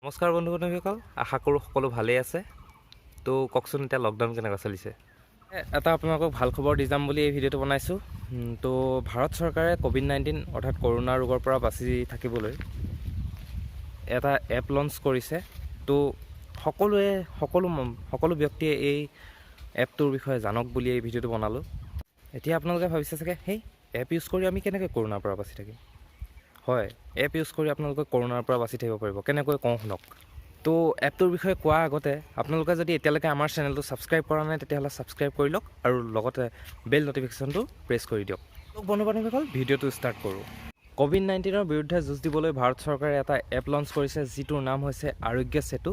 নমস্কাৰ বন্ধু বান্ধৱীসকল, আশা কৰোঁ সকলো ভালেই আছে। তো কওকচোন, এতিয়া লকডাউন কেনেকুৱা চলিছে? এটা আপোনালোকক ভাল খবৰ দি যাম বুলি এই ভিডিঅ'টো বনাইছোঁ। তো ভাৰত চৰকাৰে ক'ভিড-19 অৰ্থাৎ কৰোণা ৰোগৰ পৰা বাচি থাকিবলৈ এটা এপ লঞ্চ কৰিছে। তো সকলোৱে সকলো সকলো ব্যক্তিয়ে এই এপটোৰ বিষয়ে জানক বুলি এই ভিডিঅ'টো বনালোঁ। এতিয়া আপোনালোকে ভাবিছে চাগে, সেই এপ ইউজ কৰি আমি কেনেকৈ কৰোণাৰ পৰা বাচি থাকিম? হয়, এপ ইউজ কৰি আপোনালোকে কৰোণাৰ পৰা বাচি থাকিব পাৰিব। কেনেকৈ কওঁ শুনক। তো এপটোৰ বিষয়ে কোৱাৰ আগতে আপোনালোকে যদি এতিয়ালৈকে আমাৰ চেনেলটো ছাবস্ক্ৰাইব কৰা নাই, তেতিয়াহ'লে ছাবস্ক্ৰাইব কৰি লওক আৰু লগতে বেল ন'টিফিকেশ্যনটো প্ৰেছ কৰি দিয়ক। তো বন্ধু বান্ধৱীসকল, ভিডিঅ'টো ষ্টাৰ্ট কৰোঁ। ক'ভিড-19ৰ বিৰুদ্ধে যুঁজ দিবলৈ ভাৰত চৰকাৰে এটা এপ লঞ্চ কৰিছে, যিটোৰ নাম হৈছে আৰোগ্য সেতু।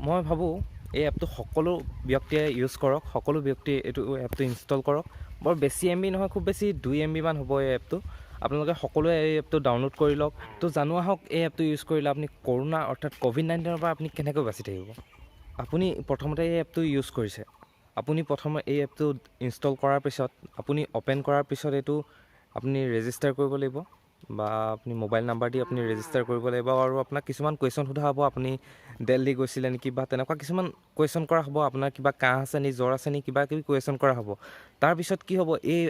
মই ভাবোঁ এই এপটো সকলো ব্যক্তিয়ে ইউজ কৰক, সকলো ব্যক্তিয়ে এইটো এপটো ইনষ্টল কৰক। বৰ বেছি এমবি নহয়, খুব বেছি 2 এমবি মান হ'ব এই এপটো। আপোনালোকে সকলোৱে এই এপটো ডাউনলোড কৰি লওক। তো জানো আহক, এই এপটো ইউজ কৰিলে আপুনি কৰোণা অৰ্থাৎ ক'ভিড-19ৰ পৰা আপুনি কেনেকৈ বাচি থাকিব। আপুনি প্ৰথমতে এই এপটো ইউজ কৰিছে, আপুনি প্ৰথমে এই এপটো ইনষ্টল কৰাৰ পিছত, আপুনি অ'পেন কৰাৰ পিছত এইটো আপুনি ৰেজিষ্টাৰ কৰিব লাগিব বা আপুনি মোবাইল নাম্বাৰ দি আপুনি ৰেজিষ্টাৰ কৰিব লাগিব আৰু আপোনাক কিছুমান কুৱেশ্যন সোধা হ'ব। আপুনি দেলহি গৈছিলে নেকি বা তেনেকুৱা কিছুমান কুৱেশ্যন কৰা হ'ব। আপোনাৰ কিবা কাহ আছে নি, জ্বৰ আছে নি, কিবা কিবি কুৱেশ্যন কৰা হ'ব। তাৰপিছত কি হ'ব, এই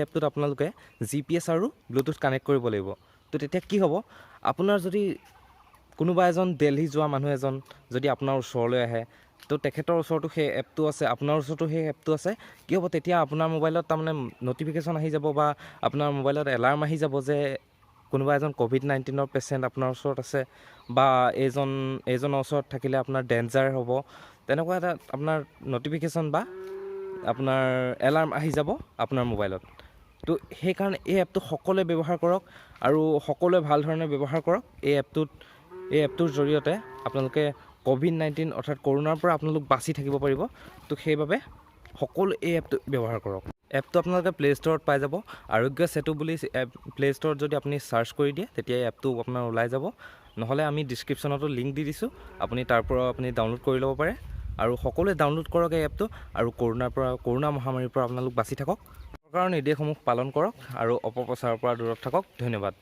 এপটোত আপোনালোকে জিপিএছ আৰু ব্লুটুথ কানেক্ট কৰিব লাগিব। তো তেতিয়া কি হ'ব, আপোনাৰ যদি কোনোবা এজন দেলহি যোৱা মানুহ এজন যদি আপোনাৰ ওচৰলৈ আহে, তো তেখেতৰ ওচৰতো সেই এপটো আছে, আপোনাৰ ওচৰতো সেই এপটো আছে। কি হ'ব, তেতিয়া আপোনাৰ মোবাইলত তাৰমানে ন'টিফিকেশ্যন আহি যাব বা আপোনাৰ মোবাইলত এলাৰ্ম আহি যাব যে কোনোবা এজন ক'ভিড-19ৰ পেচেণ্ট আপোনাৰ ওচৰত আছে বা এইজনৰ ওচৰত থাকিলে আপোনাৰ ডেঞ্জাৰ হ'ব। তেনেকুৱা এটা আপোনাৰ ন'টিফিকেশ্যন বা আপোনাৰ এলাৰ্ম আহি যাব আপোনাৰ মোবাইলত। তো সেইকাৰণে এই এপটো সকলোৱে ব্যৱহাৰ কৰক আৰু সকলোৱে ভাল ধৰণে ব্যৱহাৰ কৰক। এই এপটোৰ জৰিয়তে আপোনালোকে ক'ভিড-19 অৰ্থাৎ কৰোণাৰ পৰা আপোনালোক বাচি থাকিব পাৰিব। তো সেইবাবে সকলো এই এপটো ব্যৱহাৰ কৰক। এপটো আপোনালোকে প্লে' ষ্ট'ৰত পাই যাব। আৰোগ্য সেতু বুলি এপ প্লে' ষ্ট'ৰত যদি আপুনি চাৰ্চ কৰি দিয়ে, তেতিয়া এই এপটো আপোনাৰ ওলাই যাব। নহ'লে আমি ডিছক্ৰিপশ্যনতো লিংক দি দিছোঁ, আপুনি তাৰ পৰা আপুনি ডাউনলোড কৰি ল'ব পাৰে। আৰু সকলোৱে ডাউনলোড কৰক এই এপটো আৰু কৰোণা মহামাৰীৰ পৰা আপোনালোক বাচি থাকক। চৰকাৰৰ নিৰ্দেশসমূহ পালন কৰক আৰু অপপ্ৰচাৰৰ পৰা দূৰত থাকক। ধন্যবাদ।